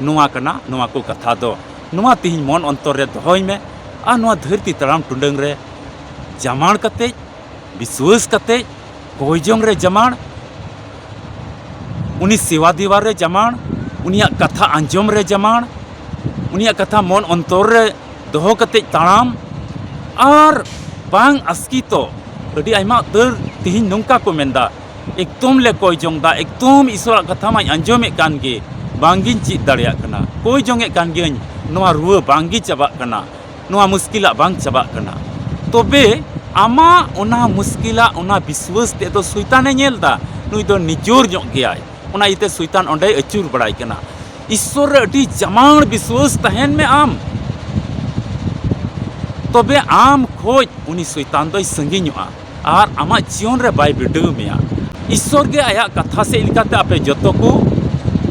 ᱱᱚᱣᱟ ᱠᱟᱱᱟ ᱱᱚᱣᱟ ᱠᱚ ᱠᱟᱛᱷᱟ ᱫᱚ᱾ ᱱᱚᱣᱟ ᱛᱤᱦᱤᱧ ᱢᱚᱱ ᱚᱱᱛᱚᱨ ᱨᱮ ᱫᱚᱦᱚᱭ ᱢᱮ᱾ ᱟᱨ ᱱᱚᱣᱟ ᱫᱷᱟᱹᱨᱛᱤ ᱛᱟᱲᱟᱢ ᱴᱩᱰᱟᱹᱝ ᱨᱮ ᱡᱟᱢᱟᱲ ᱠᱟᱛᱮᱡ, ᱵᱤᱥᱣᱟᱹᱥ ᱠᱟᱛᱮᱡ, ᱠᱚᱭ ᱡᱚᱝ ᱨᱮ ᱡᱟᱢᱟᱲ, ᱩᱱᱤ ᱥᱮᱣᱟ ᱫᱮᱣᱟ ᱨᱮ ᱡᱟᱢᱟᱲ, ᱩᱱᱤᱭᱟᱜ ᱠᱟᱛᱷᱟ ᱟᱸᱡᱚᱢ ᱨᱮ ᱡᱟᱢᱟᱲ, ᱩᱱᱤᱭᱟᱜ ᱠᱟᱛᱷᱟ ᱢᱚᱱ ᱚᱱᱛᱚᱨ ᱨᱮ ᱫᱚᱦᱚ ᱠᱟᱛᱮᱡ ᱛᱟᱲᱟᱢ ᱟᱨ ᱵᱟᱝ ᱟᱥᱠᱤᱛᱚᱜ᱾ ᱟᱹᱰᱤ ᱟᱭᱢᱟ ᱩᱛᱟᱹᱨ ᱛᱤᱦᱤᱧ ᱱᱚᱝᱠᱟ ᱠᱚ ᱢᱮᱱᱫᱟ, "ᱮᱠᱫᱚᱢ ᱞᱮ ᱠᱚᱭ ᱡᱚᱝ ᱫᱟ, ᱮᱠᱫᱚᱢ ᱤᱥᱚᱨᱟᱜ ᱠᱟᱛᱷᱟ ᱢᱟᱧ ᱟᱸᱡᱚᱢᱮᱫ ᱠᱟᱱ ᱜᱮ, ᱵᱟᱝ ᱜᱤᱧ ᱪᱮᱫ ᱫᱟᱲᱮᱭᱟᱜ ᱠᱟᱱᱟ, ᱠᱚᱭ ᱡᱚᱝᱮᱫ ᱠᱟᱱ ᱜᱤᱭᱟᱹᱧ, ᱱᱚᱣᱟ ᱨᱩᱣᱟᱹ ᱵᱟᱝ ᱜᱮ ᱪᱟᱵᱟᱜ ᱠᱟᱱᱟ, ᱱᱚᱣᱟ ᱢᱩᱥᱠᱤᱞᱟᱜ ᱵᱟᱝ ᱪᱟᱵᱟᱜ ᱠᱟᱱᱟ᱾" ᱛᱚᱵᱮ ᱟᱢᱟᱜ ᱚᱱᱟ ᱢᱩᱥᱠᱤᱞᱟᱜ ᱚᱱᱟ ᱵᱤᱥᱣᱟᱹᱥ ᱛᱮᱫ ᱫᱚ ᱥᱚᱭᱛᱟᱱᱮ ᱧᱮᱞ ᱫᱟ, ᱱᱩᱭ ᱫᱚ ᱱᱤᱡᱚᱨ ᱧᱚᱜ ᱜᱮᱭᱟᱭ᱾ ᱚᱱᱟ ᱤᱭᱟᱹᱛᱮ ᱥᱚᱭᱛᱟᱱ ᱚᱸᱰᱮᱭ ᱟᱹᱪᱩᱨ ᱵᱟᱲᱟᱭ ᱠᱟᱱᱟ᱾ ᱤᱥᱥᱚᱨ ᱨᱮ ᱟᱹᱰᱤ ᱡᱟᱢᱟᱲ ᱵᱤᱥᱣᱟᱹᱥ ᱛᱟᱦᱮᱱ ᱢᱮ ᱟᱢ, ᱛᱚᱵᱮ ᱟᱢ ᱠᱷᱚᱡ ᱩᱱᱤ ᱥᱚᱭᱛᱟᱱ ᱫᱚᱭ ᱥᱟᱺᱜᱤᱧᱚᱜᱼᱟ ᱟᱨ ᱟᱢᱟᱜ ᱡᱤᱭᱚᱱ ᱨᱮ ᱵᱟᱭ ᱵᱤᱰᱟᱹᱣ ᱢᱮᱭᱟ᱾ ᱤᱥᱥᱚᱨ ᱜᱮ ᱟᱭᱟᱜ ᱠᱟᱛᱷᱟ ᱥᱮᱫ ᱞᱮᱠᱟᱛᱮ ᱟᱯᱮ ᱡᱚᱛᱚ ᱠᱚ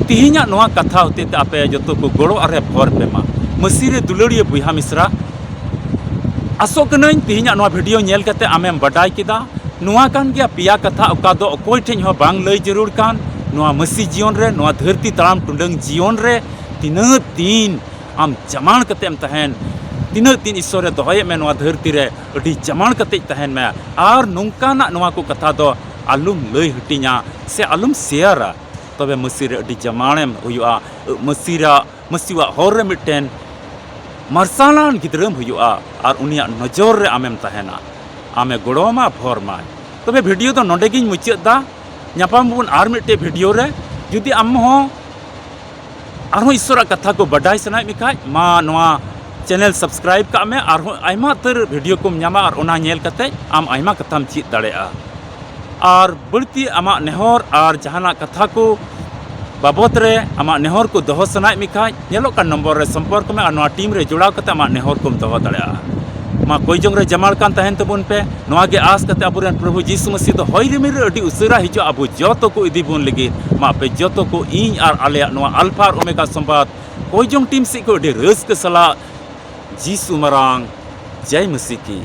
ᱛᱤᱦᱤᱧᱟᱜ ᱱᱚᱣᱟ ᱠᱟᱛᱷᱟ ᱦᱚᱛᱮ ᱛᱮ ᱟᱯᱮ ᱡᱚᱛᱚ ᱠᱚ ᱜᱚᱲᱚ ᱟᱨᱮ ᱵᱷᱚᱨ ᱯᱮ ᱢᱟ᱾ ᱢᱟᱹᱥᱤ ᱨᱮ ᱫᱩᱞᱟᱹᱲᱤᱭᱟᱹ ᱵᱚᱭᱦᱟ ᱢᱤᱥᱨᱟ, ᱟᱥᱚᱜ ᱠᱟᱹᱱᱟᱹᱧ ᱛᱤᱦᱤᱧᱟᱜ ᱱᱚᱣᱟ ᱵᱷᱤᱰᱤᱭᱳ ᱧᱮᱞ ᱠᱟᱛᱮ ᱟᱢᱮᱢ ᱵᱟᱰᱟᱭ ᱠᱮᱫᱟ᱾ ᱱᱚᱣᱟ ᱠᱟᱱ ᱜᱮᱭᱟ ᱯᱮᱭᱟ ᱠᱟᱛᱷᱟ, ᱚᱠᱟ ᱫᱚ ᱚᱠᱚᱭ ᱴᱷᱮᱡ ᱦᱚᱸ ᱵᱟᱝ ᱞᱟᱹᱭ ᱡᱟᱹᱨᱩᱲ ᱠᱟᱱ᱾ ᱱᱚᱣᱟ ᱢᱟᱹᱥᱤ ᱡᱤᱭᱚᱱ ᱨᱮ, ᱱᱚᱣᱟ ᱫᱷᱟᱹᱨᱛᱤ ᱛᱟᱲᱟᱢ ᱴᱩᱰᱟᱹᱝ ᱡᱤᱭᱚᱱ ᱨᱮ ᱛᱤᱱᱟᱹᱜ ᱫᱤᱱ ᱟᱢ ᱡᱟᱢᱟᱲ ᱠᱟᱛᱮ ᱮᱢ ᱛᱟᱦᱮᱱ, ᱛᱤᱱᱟᱹᱜ ᱫᱤᱱ ᱤᱥᱥᱚᱨᱮ ᱫᱚᱦᱚᱭᱮᱫ ᱢᱮ ᱱᱚᱣᱟ ᱫᱷᱟᱹᱨᱛᱤ ᱨᱮ, ᱟᱹᱰᱤ ᱡᱟᱢᱟᱲ ᱠᱟᱛᱮ ᱛᱟᱦᱮᱱ ᱢᱮ᱾ ᱟᱨ ᱱᱚᱝᱠᱟᱱᱟᱜ ᱱᱚᱣᱟ ᱠᱚ ᱠᱟᱛᱷᱟ ᱫᱚ ᱟᱞᱚᱢ ᱞᱟᱹᱭ ᱦᱟᱹᱴᱤᱧᱟ ᱥᱮ ᱟᱞᱚᱢ ᱥᱮᱭᱟᱨᱟ᱾ ᱛᱚᱵᱮ ᱢᱟᱹᱥᱤ ᱨᱮ ᱟᱹᱰᱤ ᱡᱟᱢᱟᱲᱮᱢ ᱦᱩᱭᱩᱜᱼᱟ᱾ ᱢᱟᱹᱥᱤᱨᱟᱜ, ᱢᱟᱹᱥᱤᱣᱟᱜ ᱦᱚᱨ ᱨᱮ ᱢᱤᱫᱴᱮᱱ ᱢᱟᱨᱥᱟᱞᱟᱱ ᱜᱤᱫᱽᱨᱟᱹᱢ ᱦᱩᱭᱩᱜᱼᱟ ᱟᱨ ᱩᱱᱤᱭᱟᱜ ᱱᱚᱡᱚᱨ ᱨᱮ ᱟᱢᱮᱢ ᱛᱟᱦᱮᱱᱟ᱾ ᱟᱢᱮ ᱜᱚᱲᱚ ᱟᱢᱟ, ᱵᱷᱚᱨ ᱢᱟᱭ᱾ ᱛᱚᱵᱮ ᱵᱷᱤᱰᱤᱭᱳ ᱫᱚ ᱱᱚᱰᱮ ᱜᱤᱧ ᱢᱩᱪᱟᱹᱫ ᱫᱟ᱾ ᱧᱟᱯᱟᱢ ᱵᱚᱱ ᱟᱨ ᱢᱤᱫᱴᱮᱡ ᱵᱷᱤᱰᱤᱭᱳ ᱨᱮ᱾ ᱡᱩᱫᱤ ᱟᱢ ᱦᱚᱸ ᱟᱨᱦᱚᱸ ᱤᱥᱥᱚᱨᱟᱜ ᱠᱟᱛᱷᱟ ᱠᱚ ᱵᱟᱰᱟᱭ ᱥᱟᱱᱟᱭᱮᱫ ᱢᱮ ᱠᱷᱟᱡ, ᱢᱟ ᱱᱚᱣᱟ ᱪᱮᱱᱮᱞ ᱥᱟᱵᱥᱠᱨᱟᱭᱤᱵ ᱠᱟᱜ ᱢᱮ᱾ ᱟᱨᱦᱚᱸ ᱟᱭᱢᱟ ᱩᱛᱟᱹᱨ ᱵᱷᱤᱰᱤᱭᱳ ᱠᱚᱢ ᱧᱟᱢᱟ ᱟᱨ ᱚᱱᱟ ᱧᱮᱞ ᱠᱟᱛᱮ ᱟᱢ ᱟᱭᱢᱟ ᱠᱟᱛᱷᱟᱢ ᱪᱮᱫ ᱫᱟᱲᱮᱭᱟᱜᱼᱟ᱾ ᱟᱨ ᱵᱟᱹᱲᱛᱤ ᱟᱢᱟᱜ ᱱᱮᱦᱚᱨ ᱟᱨ ᱡᱟᱦᱟᱱᱟᱜ ᱠᱟᱛᱷᱟ ᱠᱚ ᱵᱟᱵᱚᱛ ᱨᱮ ᱟᱢᱟᱜ ᱱᱮᱦᱚᱨ ᱠᱚ ᱫᱚᱦᱚ ᱥᱟᱱᱟᱭᱮᱫ ᱢᱮ ᱠᱷᱟᱡ, ᱧᱮᱞᱚᱜ ᱠᱟᱱ ᱱᱚᱢᱵᱚᱨ ᱨᱮ ᱥᱚᱢᱯᱚᱨᱠ ᱢᱮ ᱟᱨ ᱱᱚᱣᱟ ᱴᱤᱢ ᱨᱮ ᱡᱚᱲᱟᱣ ᱠᱟᱛᱮ ᱟᱢᱟᱜ ᱱᱮᱦᱚᱨ ᱠᱚᱢ ᱫᱚᱦᱚ ᱫᱟᱲᱮᱭᱟᱜᱼᱟ᱾ ᱢᱟ ᱠᱚᱭ ᱡᱚᱝ ᱨᱮ ᱡᱟᱢᱟᱲ ᱠᱟᱱ ᱛᱟᱦᱮᱱ ᱛᱟᱵᱚᱱ ᱯᱮ᱾ ᱱᱚᱣᱟ ᱜᱮ ᱟᱸᱥ ᱠᱟᱛᱮ ᱟᱵᱚᱨᱮᱱ ᱯᱨᱚᱵᱷᱩ ᱡᱤᱥᱩ ᱢᱟᱹᱥᱤ ᱫᱚ ᱦᱚᱭ ᱨᱤᱢᱤᱞ ᱨᱮ ᱟᱹᱰᱤ ᱩᱥᱟᱹᱨᱟ ᱦᱤᱡᱩᱜᱼᱟ, ᱟᱵᱚ ᱡᱚᱛᱚ ᱠᱚ ᱤᱫᱤ ᱵᱚᱱ ᱞᱟᱹᱜᱤᱫ᱾ ᱢᱟ ᱟᱯᱮ ᱡᱚᱛᱚ ᱠᱚ ᱤᱧ ᱟᱨ ᱟᱞᱮᱭᱟᱜ ᱱᱚᱣᱟ ᱟᱞᱯᱷᱟ ᱟᱨ ᱳᱢᱮᱜᱟ ᱥᱚᱢᱵᱟᱫ ᱠᱚᱭ ᱡᱚᱝ ᱴᱤᱢ ᱥᱮᱫ ᱠᱷᱚᱱ ᱟᱹᱰᱤ ᱨᱟᱹᱥᱠᱟᱹ ᱥᱟᱞᱟᱜ ᱡᱤᱥᱩ ᱢᱟᱨᱟᱝ ᱡᱟᱭ ᱢᱟᱹᱥᱤ ᱠᱤ᱾